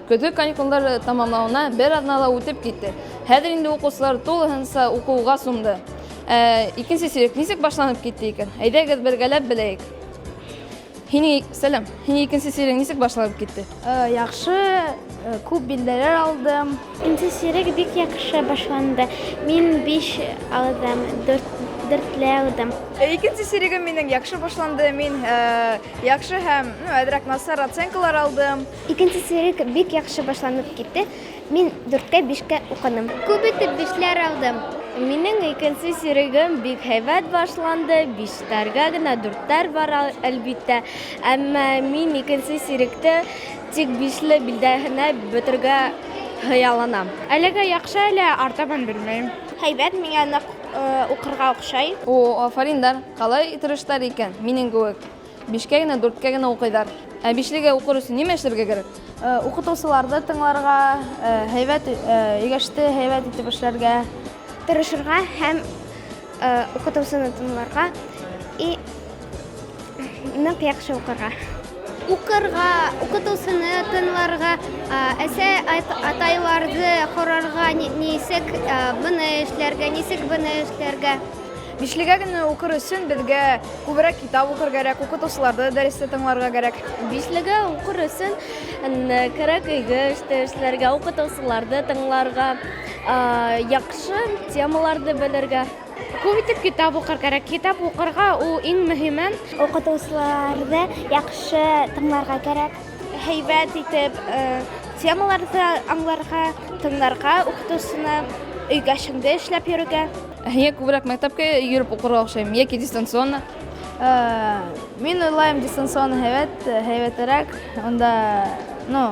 Көҙгө каникулдар тамамлауына бер аҙна ла үтеп китте. Хәҙер инде уҡыусылар тулыһынса уҡыуға сумды. Ә, икенсе сирек нисек башланып китте икән? Әйҙәгеҙ бергәләп беләйек. Һинең сәлам, һинең икенсе сирек нисек башланып китте? Э, яҡшы, э, күп билдәләр алдым. Икенсе сирек бик яҡшы башланды. Мин 5 алдым, 4 дүртле алдым. Э, икенсе сирегем минең яҡшы башланды. Мин э, яҡшы һәм ну, әҙерәк насар оценкалар алдым. Икенсе сирек бик яҡшы башланып китте. Мин дүрткә, бишкә уҡыным. Күп итеп бишләр алдым. Минең икенсе сирегем бик һәйбәт башланды. Биштәргә генә дүрттәр бар, әлбиттә. Әммә мин икенсе сиректе тик бишле билдәһенә бөтөргә хыялланам. Әлегә яҡшы әле, артабан белмәйем. Һәйбәт, миңә ныҡ уҡырға оҡшай. О, афариндар, ҡалай тырыштар икән, минең кеүек. Бишкә генә, дүрткә генә уҡыйҙар. Ә бишлегә уҡыр өсөн нимә эшләргә кәрәк? Э, укытыусыларҙы тыңларға, э, һәйбәт э, өйгә һәйбәт итеп эшләргә. Тырышырға һәм укытыусыны тыңларға и ныҡ яҡшы уҡырға. Уҡырға, укытыусыны тыңларға, әсәй атайларҙы һорарға, нисек быны эшләргә, нисек быны эшләргә. Бишлегә генә уҡыр өсөн беҙгә күберәк китап уҡыр кәрәк, укытыусыларҙы дәрестә тыңларға кәрәк. Бишлегә уҡыр өсөн кәрәк өйгә эште эшләргә, укытыусыларҙы тыңларға, яҡшы темаларҙы белергә. Күп итеп китап уҡыр кәрәк. Китап уҡырға ул иң мөһиме. Уҡытыусыларҙы яҡшы тыңларға кәрәк. Һәйбәт итеп темаларҙы аңларға, тыңларға уҡытыусыны, өйгә эшеңде эшләп йөрөргә. Ә һиңә күберәк мәктәпкә йөрөп уҡырға оҡшаймы йәки дистанционно? Э, мин уйлайым, дистанционно һәйбәт, һәйбәтерәк. Унда, ну,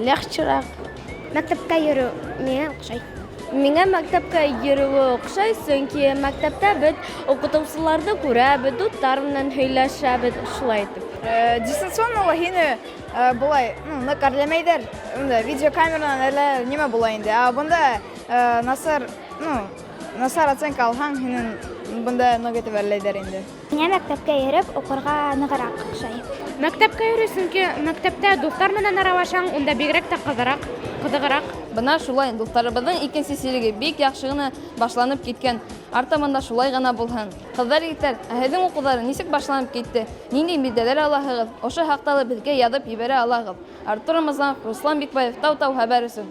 легчерәк. Мәктәпкә йөрөү миңә оҡшай. Миңә мәктәпкә йөрөүе оҡшай, сөнки мәктәптә беҙ уҡытыусыларҙы күрәбеҙ, дуҫтар менән һөйләшәбеҙ, шулай итеп. Э, дистанционно ла һине э, былай, ну, ныҡ әрләмәйҙәр. Унда видеокамеранан әллә нимә була инде. Ә бында э, насар, ну, насар оценка алһаң, һинең бында ныҡ итеп әрләйҙәр инде. Миңә мәктәпкә йөрөп уҡырға нығыраҡ оҡшай. Мәктәпкә йөрөү, сөнки мәктәптә дуҫтар менән аралашаң, унда бигерәк тә ҡыҙыраҡ, ҡыҙығыраҡ. Бына шулай, дуҫтарыбыҙҙың икенсе сиреге бик яҡшы ғына башланып киткән. Артабан да шулай ғына булһын. Ҡыҙҙар, егеттәр, ә һеҙҙең уҡыуҙары нисек башланып китте? Ниндәй билдәләр алаһығыҙ? Ошо хаҡта ла беҙгә яҙып ебәрә алаһығыҙ. Артур Рамазанов, Руслан Бикбаев, Тау-Тау хәбәр өсөн.